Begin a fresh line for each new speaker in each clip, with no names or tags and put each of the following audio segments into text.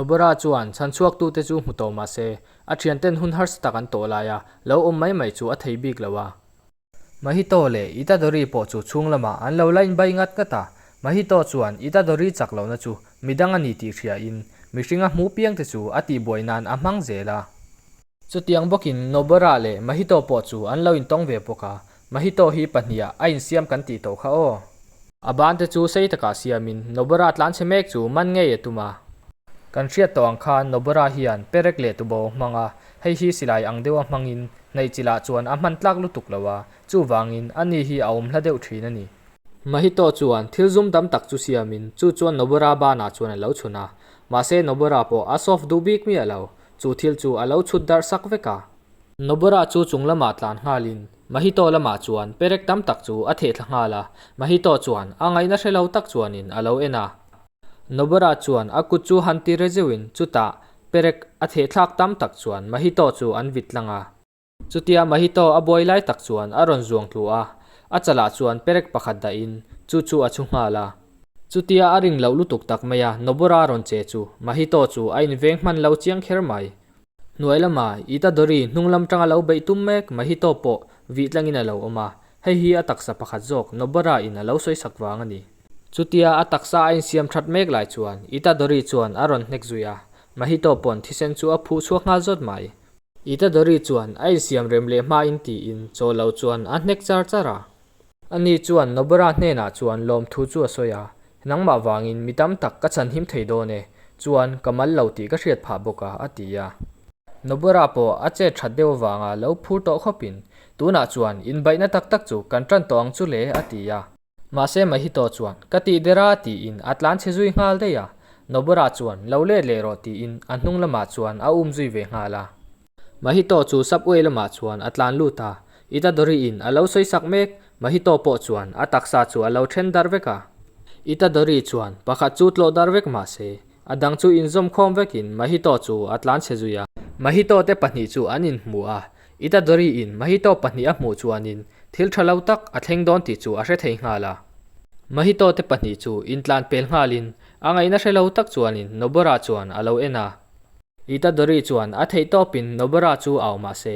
Nobara chuan chhanchhuaktute chu hmu tawh mah se, a thianten hun harsa tak an tawh laia lo awm mai mai chu a thei bik lo a. Mahito leh Itadori pawh chu chhung lamah an lo la inbai ngat ngat a. Mahito chuan Itadori chak lohna chu midang a ni tih hriain mihring a hmuh piangte chu a tihbuai nan a hmang zel a. Chutiang bawkin Nobara leh Mahito pawh chu an lo intawng ve bawk a, Mahito hi pahniha a insiam kan tih tawh kha aw. A bante chu sei takah siamin Nobara tlanchhe mek chu man ngei a tum a. Kan hriat tawh ang khan Nobara hian perek leh tubo a hmang a, hei hi silai ang deuha hmangin hnaih chilah chuan a hman tlak lutuk lo a, chuvangin ani hi a awm hla deuh thin a ni. Mahito chuan thil zum tam tak chu siamin chu chuan Nobara banah chuan a lo chhun a, mahse Nobara pawh a soft duh bik miah lo, chu thil chu a lo chhut darh sak vek a. Nobara chu chung lamah tlan nghalin Mahito lamah chuan perek tam tak chu a theh thla nghal a, Mahito chuan a ngaihna hre lo tak chuanin a lo en a. Nobara chuan a kut chu han ti re zeuhin chutah perek a theh thlak tam tak chuan Mahito chu an vit tlang a. Chutia Mahito a buai lai tak chuan a rawn zuang tlu a, a chalah chuan perek pakhat dahin chu chu a chhu nghal a. Chutia a ring loh lutuk tak maia Nobara rawn che chu Mahito chu a inveng hman lo chiang kher mai. Hnuai lama Itadori hnung lam tanga lo beih tum mek Mahito pawh vih tlangin a lo awm a, hei hi a taksa pakhat zawk Nobara in a lo sawi sak vang a ni. Chutia a taksa a insiam that mek lai chuan Itadori chuan a rawn hnek zui a, Mahito pawn thisen chu a phuh chhuak nghal zawt mai. Itadori chuan a insiam rem leh hmain tiin chaw lo chuan a hnek char char a. Ani chuan Nobara hnenah chuan lawmthu chu a sawi a, Nangmah vangin mi tam tak ka chhanhim thei dawn e, chuan ka mal lo tih ka hriat phah bawk a, a ti a. Nobara pawh a chet that deuh avanga lo phur tawh khawpin, Tunah chuan inbaihna tak tak chu kan tan tawh ang chu le, a ti a. Mahse Mahito chuan, Ka tih der a, tiin a tlan chhe zui nghal daih a. Nobara chuan, Lo let leh rawh, tiin a hnung lamah chuan a um zui ve nghal a. Mahito chu subway lamah chuan a tlan lut a, Itadori in a lo sawi sak mek. Mahito pawh chuan a taksa chu a lo then darh vek a. Itadori chuan pakhat chu tlawh darh vek mah se, a dang chu inzawm khawm vekin Mahito chu a tlan chhe zui a. Mahito te pahnih chu an inhmu a, Itadori in Mahito pahnih a hmuh chuanin thil tha lo tak a thleng dawn tih chu a hre thei nghal a. Mahito te pahnih chu intlan pel nghalin a ngaihna hre lo tak chuanin Nobara chuan a lo en a. Itadori chuan a theih tawpin Nobara chu au mah se,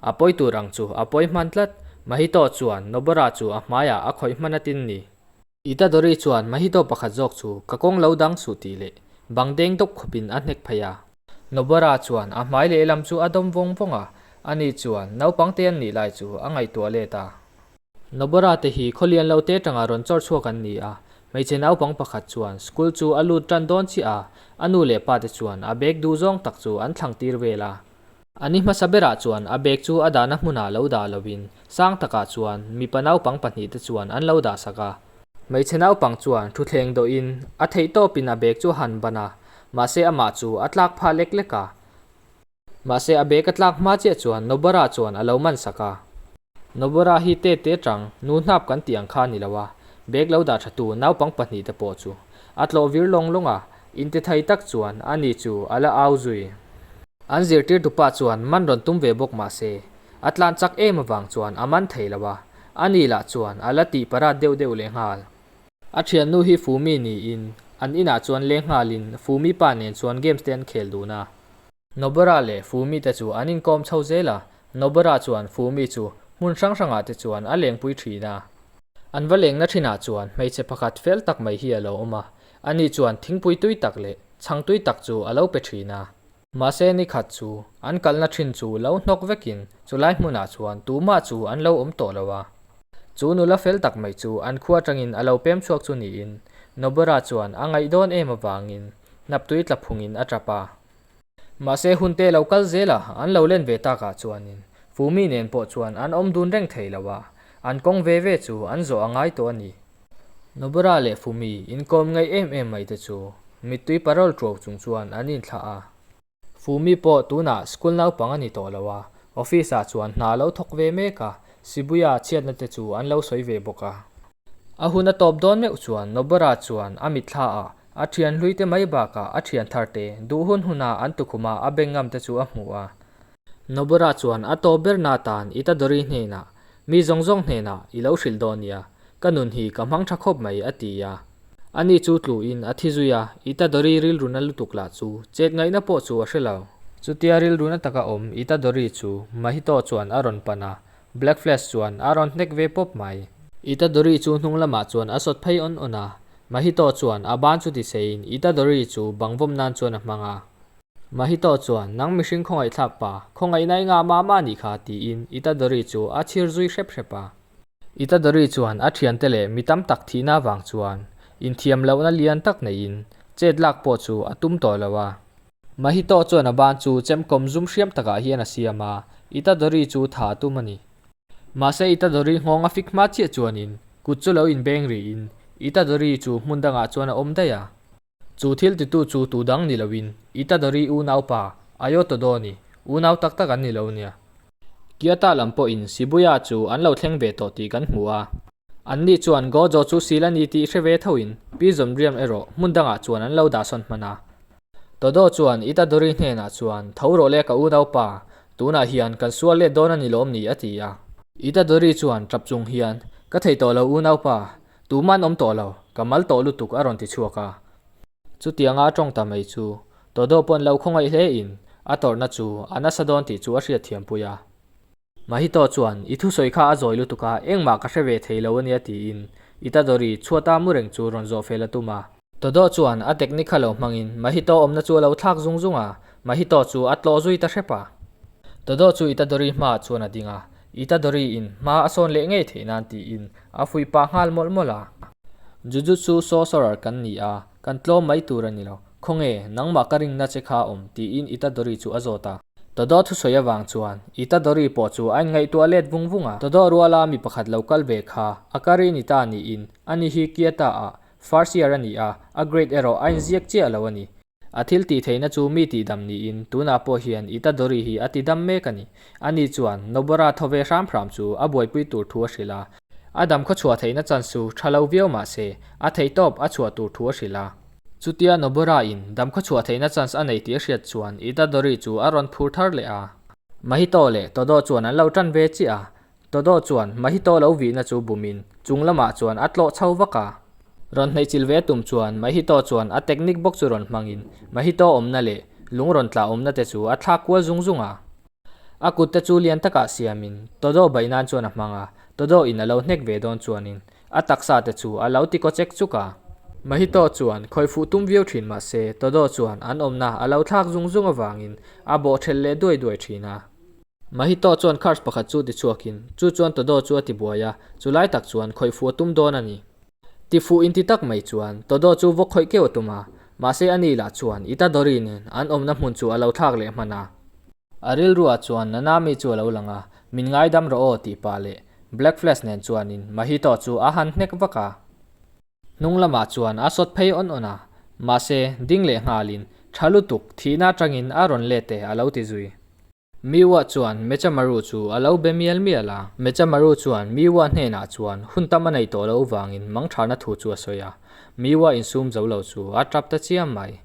a pawi tur ang chu a pawi hman tlat. Mahito chuan Nobara chu a hmaiah a khawih hman atin ni. Itadori chuan Mahito pakhat zawk chu ka kawng lo dang suh tih leh bang deng dawp khawpin a hnek phei a. Nobara chuan a hmai lehlam chu a dawm vawng vawng a, ani chuan naupangte an nih lai chu a ngaihtuah let a. Nobara te hi khawlian lo te tanga rawn chawr chhuak an ni a, hmeichhe naupang pakhat chuan school chu a lut tan dawn chiah a, a nu leh pa te chuan a bag duh zawng tak chu an thlang tir vel a. A ni hmasa berah chuan a bag chu a dahna hmunah lo dah lovin sang takah chuan mipa naupang pahnih te chuan an lo dah sak a. Hmeichhe naupang chuan thuthleng dawhin a theihtawpin a bag chu a han ban a, mahse amah chu a tlak phah lek lek a. Mahse a bag a tlak hma chiah chuan Nobara chuan a lo man sak a. Nobara hi te te tang, nu hnap kan tih ang kha a ni lo a, bag lo dah tha tu naupang pahnih te pawh chu a tlawh vir lawng lawng a, intithei tak chuan ani chu a la au zui. An zirtirtupa chuan man rawn tum ve bawk mahse a tlan chak em avang chuan a man thei lo a, ani lah chuan a la tih parat deuh deuh lehnghal. A thiannu hi Fumi niin an inah chuan leng nghalin Fumi pa nen chuan games te an khel dun a. Nobara leh Fumi te chu an inkawm chho zel a, Nobara chuan Fumi chu hmun hrang hrangah te chuan a lengpui thin a. An va lengna thinah chuan hmeichhe pakhat fel tak mai hi a lo awm a, ani chuan thingpui tui tak leh chhang tui tak chu a lo pe thin a. Mahse ni khat chu an kalna thin chu lo hnawk vekin chulai hmunah chuan tumah chu an lo awm tawh lo a. Chu nula fel tak mai chu an khua atangin a lo pem chhuak chu niin Nobara chuan a ngaih dawn em avangin hnaptui tla phungin a tap a. Mahse hun te lo kal zel a, an lo len ve takah chuanin Fumi nen pawh chuan an awm dun reng thei lo a, an kawng ve ve chu an zawh a ngai tawh a ni. Nobara leh Fumi inkawm ngaih em em mai te chu mittui parawl tuau chung chuan an inthlah a. Fumi pawh tunah school naupang a ni tawh lo a, office ah chuan hna a lo thawk ve mek a, Shibuya chhiatna te chu an lo sawi ve bawk a. A hun a tawp dawn meuh chuan Nobara chuan a mitthla ah a thian hlui te mai bakah a thian thar te duh hun huna an tukhuma a beng ngam te chu a hmu a. Nobara chuan a tawp ber na tan Itadori hnenah, Mi zawng zawng hnenah i lo hrilh dawn nia, ka nun hi ka hmang tha khawp mai a ti a. Ani chu tluin a thi zui a, Itadori rilru na lutuk lah chu chet ngaihna pawh chu a hre lo. Chutia rilru na taka awm Itadori chu Mahito chuan a rawn pan a, Black Flash chuan a rawn hnek ve pawp mai. Itadori chu hnung lamah chuan a sawt phei awn awn a, Mahito chuan a ban chu tiseiin Itadori chu bang vawm nan chuan a hmang a. Mahito chuan, Nang mihring khawngaihthlak pa, khawngaihna i ngah mah mah nih kha, tiin Itadori chu a chhir zui hrep hrep a. Itadori chuan a thiante leh mi tam tak thihna avang chuan inthiam lohna lian tak neiin chet lak pawh chu a tum tawh lo a. Mahito chuan a ban chu chemkawm zum hriam takah hian a siam a, Itadori chu tha a tum a ni. Mahse Itadori nghawng a fik hma chiah chuanin kut chu lo inbeng rihin Itadori chu hmun dangah chuan a awm daih a. Chu thil titu chu tu dang ni loin Itadori unaupa Ayo Todo ni, unau tak tak an ni lo nia. Kyoto lam pawhin Shibuya chu an lo thleng ve tawh tih kan hmu a. Anni chuan Gojo chu sil a ni tih hre ve thoin Prison Realm erawh hmun dangah chuan an lo dahsawn hman a. Todo chuan Itadori hnenah chuan Tho rawh le ka unaupa, tunah hian kan sual let dawn a ni lawm ni a ti a. Itadori chuan tap chung hian Ka thei tawh lo unaupa, Tuma an awm tawh lo, ka mal tawh lutuk a rawn ti chhuak a. Chutianga a tawng ta mai chu Todo pawn lo khawngaih hle in a tawrhna chu a nasa dawn tih chu a hriatthiam pui a. Mahito chuan, I thusawi kha a zawi lutuk a, engmah ka hre ve thei lo ania tiin Itadori chhuata mu reng chu rawn zawh fel a tum a. Todo chuan a technique kha lo hmangin Mahito awmna chu a lo thlak zung zung a, Mahito chu a tlawh zui ta hrep a. Todo chu Itadori hmaah chuan a ding a, Itadori in hma a sawn leh ngei theih nan tiin a fuih pah nghal mawlh mawlh a. Jujutsu sorcerer kan ni a, kan tlawm mai tur a ni lo. Khawnge, nangmah ka ringna che kha a awm tiin Itadori chu a zawt a. Todo thusawi avang chuan Itadori pawh chu a inngaihtuah let vung vung a. Todo ruala mi pakhat lo kal ve kha Akari ni ta niin ani hi Kyoto ah First year a ni a, a grade erawh a inziak chiah lo a ni. A thil tih theihna chu mi tihdam niin tunah pawh hian Itadori hi a tidam mek a ni. Ani chuan Nobara thaw ve hram hram chu a buaipui tur thu a hrilh a. A dam khaw chhuah theihna chance chu tha lo viau mah se, a theihtawp a chhuah tur thu a hrilh a. Chutia Nobara in dam khaw chhuah theihna chance a nei tih a hriat chuan Itadori chu a rawn phur thar leh a. Mahito leh Todo chuan an lo tan ve chiah a, Todo chuan Mahito lo vihna chu bumin chung lamah chuan a tlawh chho vak a. Rawn hnaihchilh ve tum chuan Mahito chuan a technique bawk chu rawn hmangin Mahito awmna leh lung rawn tlah awmna te chu a thlak kual zung zung a. A kut te chu lian takah siamin Todo baih nan chuan a hmang a, Todo in a lo hnek ve dawn chuanin a taksa te chu a lo ti kaw chek chuk a. Mahito chuan khawi fuh tum viau thin mah se Todo chuan an awmna a lo thlak zung zung avangin a bawh thelh leh duai duai thin a. Mahito chuan curse pakhat chu tichhuakin, chu chuan Todo chu a tibuai a, chu lai tak chuan khawih fuh a tum dawn a ni. Tifuh inti tak mai chuan Todo chu vaw khawih keuh a tum a, mahse ani lah chuan Itadori nen an awmna hmun chu a lo thlak leh hman a. A rilruah chuan Nanami chu a lo lang a, min ngaidam rawh aw tih pah leh Black Flash nen chuanin Mahito chu a han hnek vak a. Hnung lamah chuan a sawt phei awn awn a, mahse ding leh nghalin tha lutuk thihna atangin a rawn let e a lo ti zui. Miwa chuan Mechamaru chu a lo be mial mial a. Mechamaru chuan Miwa hnenah chuan hun tam a nei tawh loh vangin mangthana thu chu a sawi a, Miwa insum zo lo chu a tap ta chiam mai.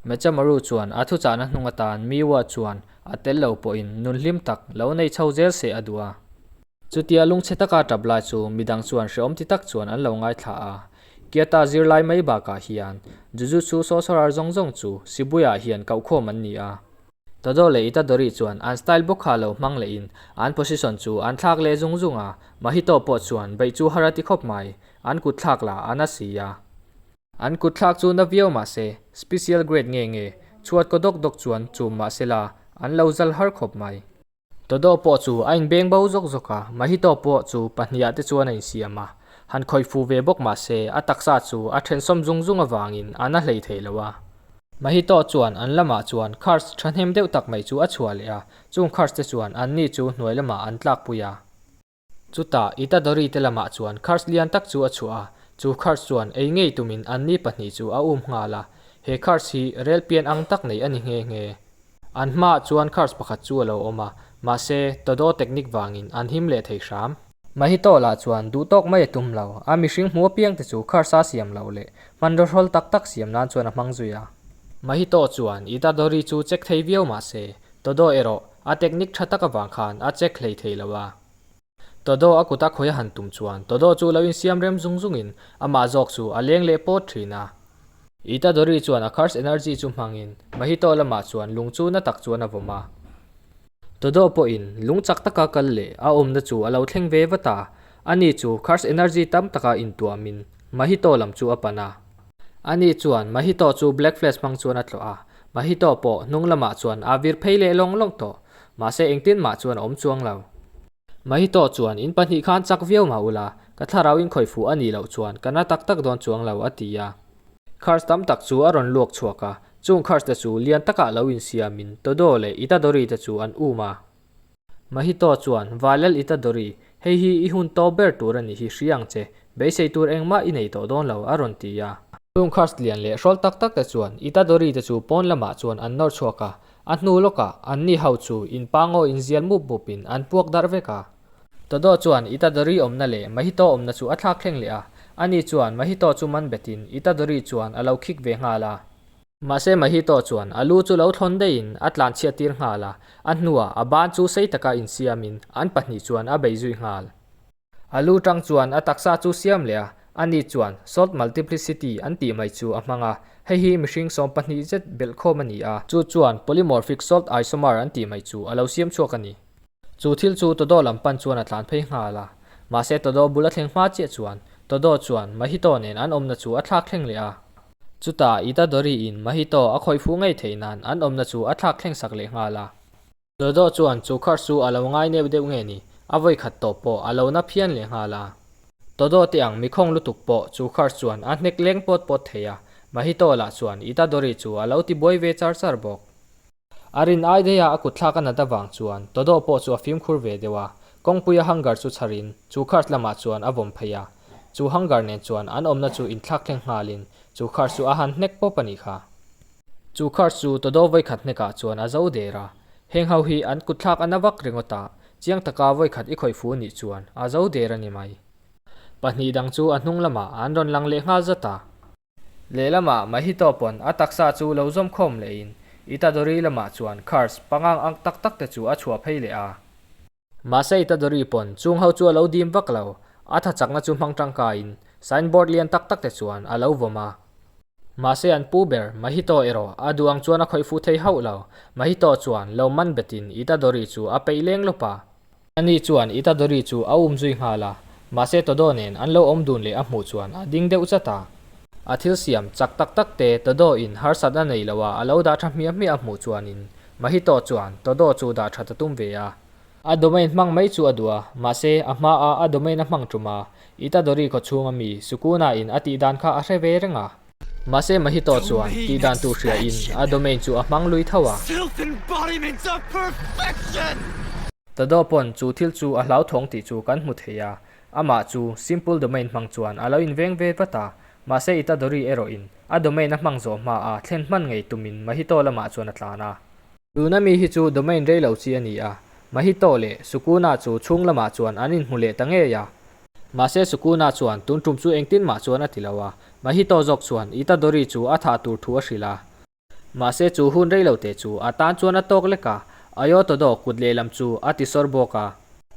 Mechamaru chuan a thuchahna hnung atan Miwa chuan a tel lo pawhin nun hlim tak lo nei chho zel se a duh a. Chutia lungchhe taka tap lai chu midang chuan hreawm ti tak chuan an lo ngaithla a. Kyoto zirlai mai bakah hian Jujutsu sorcerer zawng zawng chu Shibuya hian kohkhawm an ni a. Todo leh Itadori chuan an style bawk kha lo hmang lehin an position chu an thlak leh zung zung a, Mahito pawh chuan beih chu har a ti khawp mai, an kut thlak lah a na si a. An kut thlak chu na viau mah se, special grade nge nge, chhuat kaw dawk dawk chuan chum mah sela an lo zal har khawp mai. Todo pawh chu a inbeng bo zawk zawk a, Mahito pawh chu pahniha te chuan a insiam a, han khawih fu ve bawk mah se a taksa chu a thensawm zung zung avangin a na hlei thei lo a. Mahito chuan an lamah chuan curse thahnem deuh tak mai chu a chhuah leh a, chung curse te chuan anni chu hnuai lamah an tlakpui a. Chutah Itadori te lamah chuan curse lian tak chu a chhuah a, chu curse chuan ei ngei tumin anni pahnih chu a um nghal a, he curse hi rel pian ang tak nei a ni nghe nghe. An hmaah chuan curse pakhat chu a lo awm a, mahse Todo technique vangin an him leh thei hram. Mahito lah chuan duh tawk mai a tum lo, a mihring hmu apiang te chu curse a siam loh leh hmanraw hrawl tak tak siam nan chuan a hmang zui a. Mahito chuan Itadori chu check thei viau mahse Todo erawh a technique tha tak avang khan a check hlei thei lo a. Todo a kuta khawi a han tum chuan Todo chu lo insiam rem zung zungin amah zawk chu a leng leh pawt thin a. Itadori chuan a curse energy chu hmangin Mahito lamah chuan lung chu na tak chuan a vawm a. Todo pawhin lung chak taka kal leh a awmna chu a lo thleng ve vat a, ani chu curse energy tam taka intuamin Mahito lam chu a pan a. Ani chuan Mahito chu Black Flash hmang chuan a tlawh a, Mahito pawh hnung lamah chuan a vir phei leh lawng lawng tawh, mahse engtin mah chuan a awm chuang lo. Mahito chuan, In pahnih khan chak viau mah ula, ka thlarau in khawih fuh a nih loh chuan ka na tak tak dawn chuang lo, a ti a. Curse tam tak chu a rawn luak chhuak a, chung curse te chu lian takah lo insiamin Todo leh Itadori te chu an um a. Mahito chuan, Valel Itadori, hei hi i hun tawp ber tur a nih hi hria ang che, beisei tur engmah i nei tawh dawn lo, a rawn ti a. Chung curse lian leh hrawl tak tak te chuan Itadori te chu pawn lamah chuan an nawr chhuak a, a hnu lawkah anni ho chu in pangaw inzial mup mupin an puak darh vek a. Todo chuan Itadori awmna leh Mahito awmna chu a thlak thleng leh a, ani chuan Mahito chu man betin Itadori chuan a lo khik ve nghal a. Mahse Mahito chuan a lu chu lo thlawn daihin a tlan chhiat tir nghal a, a hnuah a ban chu sei taka insiamin an pahnih chuan a bei zui nghal. A lu tang chuan a taksa chu siam leh a, ani chuan salt multiplicity an tih mai chu a hmang a, hei hi mihring 12 zet belhkhawm a ni a, chu chuan polymorphic salt isomer an tih mai chu a lo siam chhuak a ni. Chu thil chu Todo lam pan chuan a tlan phei nghal a, mahse Todo bul a thleng hma chiah chuan Todo chuan Mahito nen an awmna chu a thlak thleng leh a. Chutah Itadori in Mahito a khawih fuh ngei theih nan an awmna chu a thlak thleng sak leh nghal a. Dodo chuan chu khar chu a lo ngai neu deuh nge ni, a vawi khat tawh pawh a lo na phian leh nghal a. Dodo te ang mikhawng lutuk pawh chu khar chuan a hnek leng pawt pawt thei a, Mahito lah chuan Itadori chu a lo ti buai ve char char bawk. A rin ai daiha a kut thlak a nat avang chuan Todo pawh chu a fimkhur ve deuh a, kawngpuia hanger chu chharin chu cars lamah chuan a vawm phei a. Chu hanger nen chuan an awmna chu inthlak thleng nghalin chu cars chu a han hnek pawp a nih kha. Chu cars chu Todo vawikhat hnekah chuan a zo der a, heng ho hi an kut thlak a na vak ringawt a, chiang taka vawikhat i khawih fu nih chuan a zo der a ni mai. Pahnih dang chu a hnung lamah an rawn lang leh nghal zat a. Lehlamah Mahito pawn a taksa chu lo zawm khawm lehin Itadori lamah chuan curse pangang ang tak tak te chu a chhuah phei leh a. Mahse Itadori pawn chung ho chu a lo dim vak lo, a tha chakna chu hmang tangkaiin signboard lian tak tak te chuan a lo vawm a. Mahse an pu ber Mahito erawh a duh ang chuan a khawih fuh thei hauh lo, Mahito chuan lo man betin Itadori chu a peih leng lawp a. Ani chuan Itadori chu a um zui nghal a, mahse Todo nen an lo awm dun leh a hmuh chuan a ding deuh chat a. A thil siam chak tak tak te Todo in harsat a nei lo a, a lo dah tha hmiah hmiah a hmuh chuanin Mahito chuan Todo chu dah that a tum ve a. A domain hmang mai chu a duh a, mahse a hma a a domain a hmang tum a, Itadori khawchhung a mi Sukuna in a tih dan kha a hre ve reng a. Mahse Mahito chuan tih dan tur hria in a domain chu a hmang lui tho a. Todo pawn chu thil chu a hlauthawng tih chu kan hmu thei a, amah chu simple domain hmang chuan a lo inveng ve vat a, mahse Itadori erawh in a domain a hmang zawh hma a thlen hman ngei tumin Mahito lamah chuan a tlan a. Tuna mi hi chu domain rei lo chi a ni a, Mahito leh Sukuna chu chhung lamah chuan an inhmu leh ta ngei a. Mahse Sukuna chuan tun tum chu engtin mah chuan a ti lo a, Mahito zawk chuan Itadori chu a thah tur thu a hrilh a. Mahse chu hun rei lo te chu a tan chuan a tawk lek a, Ayo Todo kut lehlam chu a ti sawr bawk a.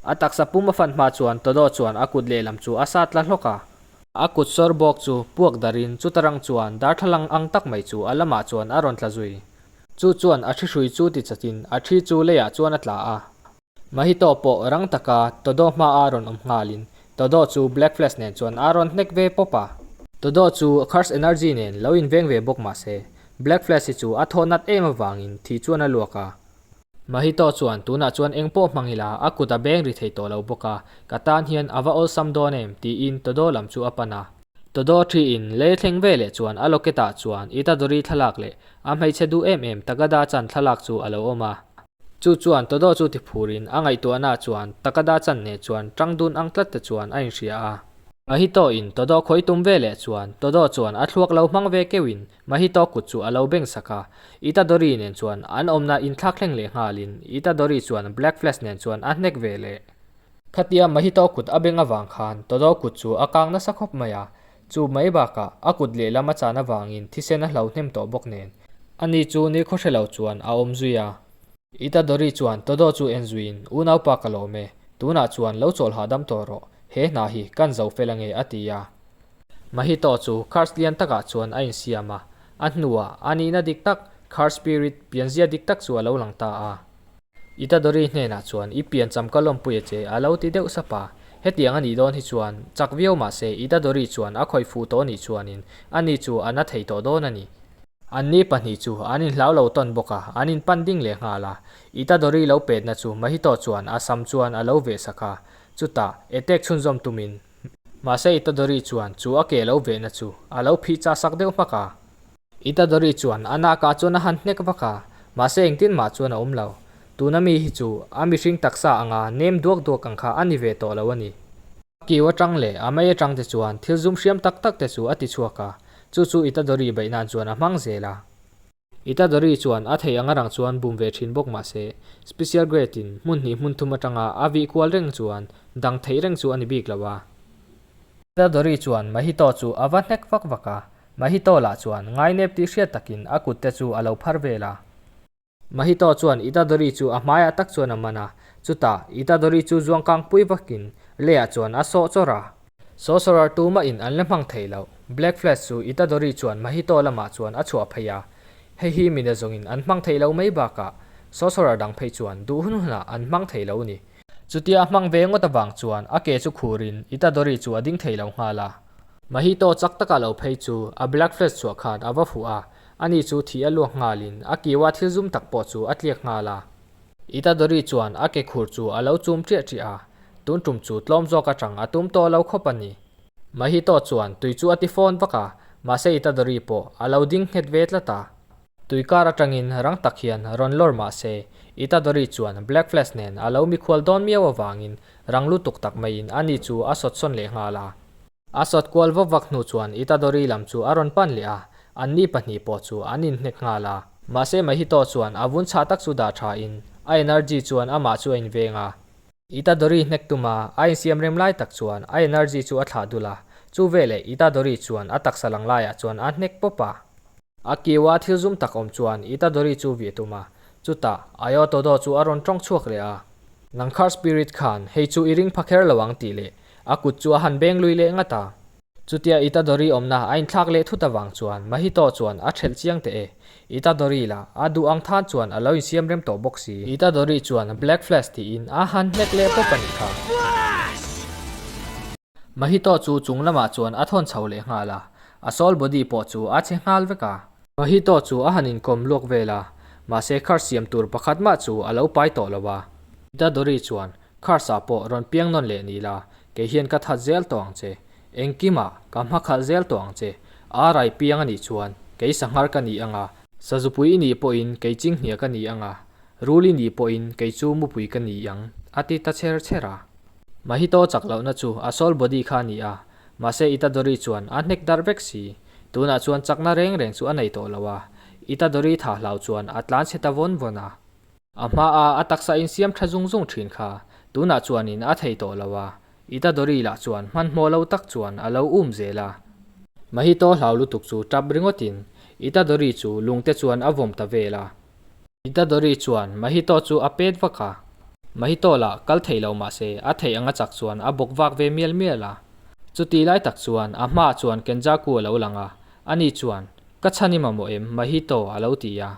A taksa pum a fan hma chuan Todo chuan a kut lehlam chu a sat tla hlawk a. A kut sawr bawk chu puak darin chuta rang chuan darthlalang ang tak mai chu a lamah chuan a rawn tla zui. Chu chuan a thi hrui chu ti chatin a thi chu leiah chuan a tla a. Mahito pawh rang taka Todo hmaa rawn awm nghalin Todo chu Black Flash nen chuan a rawn hnek ve pawp a. Todo chu Curse Energy nen lo inveng ve bawk mah se, Black Flash hi chu a thaw nat em avangin thi chuan a luak a. Mahito chuan tunah chuan eng pawh hmang ila a kut a beng ri thei tawh lo bawk a, ka tan hian a va awlsam dawn em tiin Todo lam chu a pan a. Todo thiin lei thleng ve leh chuan a locket ah chuan Itadori thlalak leh a hmeichhe duh em em Takada chan thlalak chu a lo awm a. Chu chuan Todo chu ti phurin a ngaihtuahna chuan Takada chan nen chuan tang dun ang tlat te chuan a inhria a. Mahito in Todo khawi tum ve leh chuan Todo chuan a thluak lo hmang ve keuhin Mahito kut chu a lo beng sak a. Itadori nen chuan an awmna inthlak thleng leh nghalin Itadori chuan Black Flash nen chuan a hnek ve leh. Khatia Mahito kut a beng avang khan Todo kut chu a kang nasa khawp mai a, chu mai bakah a kut lehlam a chan avangin thisen a hlo hnem tawh bawk nen ani chu nikhaw hre lo chuan a awm zui a. Itadori chuan Todo chu en zuiin, Unaupa ka lawm e. Tunah chuan lo chawl hahdam tawh rawh, he hna hi kan zo fel ange a ti a. Mahito chu curse lian takah chuan a insiam a, a hnuah a nihna dik tak, curse spirit pianzia dik tak chu a lo lang ta a. Itadori hnenah chuan i piancham ka lawmpui a che a lo ti deuh sap a. Hetiang a nih dawn hi chuan chak viau mah se Itadori chuan a khawih fuh tawh nih chuanin ani chu a na thei tawh dawn a ni. Anni pahnih chu an inhlau lo tawn bawk a, an inpan ding leh nghal a. Itadori lo petna chu Mahito chuan a sam chuan a lo veh sak a, chutah attack chhunzawm tumin mahse Itadori chuan chu a ke lo vehna chu a lo phih chah sak deuh hmak a. Itadori chuan a nakah chuan a han hnek vak a, mahse engtin mah chuan a awm lo. Tuna mi hi chu a mihring taksa anga nem duak duak ang kha a ni ve tawh lo a ni. A kiu atang leh a mei atang te chuan thil zum hriam tak tak te chu a ti chhuak a, chu chu Itadori beih nan chuan a hmang zel a. Itadori chuan a theih anga rang chuan bum ve thin bawk mah se, Special Grade in hmun hnih hmun thum atanga a vih kual reng chuan dang theih reng chu a ni bik lo a. Itadori chuan Mahito chu a va hnek vak vak a, Mahito lah chuan ngainep tih hriat takin a kut te chu a lo phar vel a. Mahito chuan Itadori chu a hmaiah tak chuan a man a, chutah Itadori chu zuangkang pui vakin leiah chuan a sawh chawrh a. Sorcerer tumahin an la hmang thei lo. Black Flash chu Itadori chuan Mahito lamah chuan a chhuah phei a, hei hi mina zawngin an hmang thei lo mai bakah Sorcerer dang phei chuan duh hun hunah an hmang thei lo ni. Chutia a hmang ve ngawt avang chuan a ke chu khurin Itadori chu a ding thei lo nghal a. Mahito chak taka lo phei chu a Black Flash chhuah khan a va fuh a, Ani chu thih a luak nghalin a kiua thil zum tak pawh chu a tliak nghal a. Itadori chuan a ke khur chu a lo chum ṭiah ṭiah a, tun ṭum chu tlawm zawk aṭang a tum tawh lo khawp a ni. Mahito chuan tui chu a ti fawn vak a, mahse Itadori pawh a lo ding nghet ve tlat a. Tui kar aṭangin rang tak hian rawn lawr mahse Itadori chuan Black Flash nen a lo mikhual dawn miau avangin rang lutuk tak maiin ani chu a sawt sawn leh nghal a. A sawt kual vak vak hnu chuan Itadori lam chu a rawn pan leh a, anni pahnih pawh chu an inhnek nghal a. Mahse Mahito chuan a vun chhah tak chu dah tha in a energy chuan amah chu a inveng a. Itadori hnek tuma a insiam rem lai tak chuan a energy chu a thlah dul a, chu veleh Itadori chuan a taksa lang laiah chuan a hnek pawp a. A kiua thil zum tak awm chuan Itadori chu vih a tum a, chutah Ayotodo chu a rawn tawng chhuak leh a. Nangkhar spirit khan hei chu i ring pha kher lo ang tih leh A kut chu a han beng lui leh ngat a. Chutia Itadori awmna a inthlak leh thut avang chuan Mahito chuan a ṭhelh chiang teh e. Itadori lah a duh ang than chuan a lo insiam rem tawh bawk si. Itadori chuan Black Flash tiin a han hnek leh pawp a nih kha. Mahito chu chung lamah chuan a thawn chho leh nghal a, a soul body pawh chu a che nghal vek a. Mahito chu a han inkawm luak vel a, mahse curse siam tur pakhat mah chu a lo pai tawh lo a. Itadori chuan Curse ah pawh rawn piang nawn leh ni la, kei hian ka that zel tawh ang che. Engkimah ka hma khalh zel tawh ang che. A rai piang a nih chuan kei sanghar ka ni ang a, sazupui i nih pawhin kei chinghnia ka ni ang a, rul i nih pawhin kei chu mupui ka ni ang, a ti ta chher chher a. Mahito chak lohna chu a soul body kha a ni a, mahse Itadori chuan a hnek darh vek si. Tunah chuan chakna reng reng chu a nei tawh lo a, Itadori tha hlau chuan a tlan chhe ta vawn vawn a. A hmaa a taksa insiam tha zung zung thin kha tunah chuanin a thei tawh lo a, Itadori lah chuan hmanhmawh lo tak chuan a lo um zel a. Mahito hlau lutuk chu tap ringawtin Itadori chu lungte chuan a vawm ta vel a. Itadori chuan Mahito chu a pet vak a, Mahito lah kal thei lo mah se a theih anga chak chuan a bawk vak ve mial mial a. Chuti lai tak chuan a hmaah chuan Kenjaku a lo lang a, ani chuan, Ka chhan i mamawh em? Mahito a lo ti a.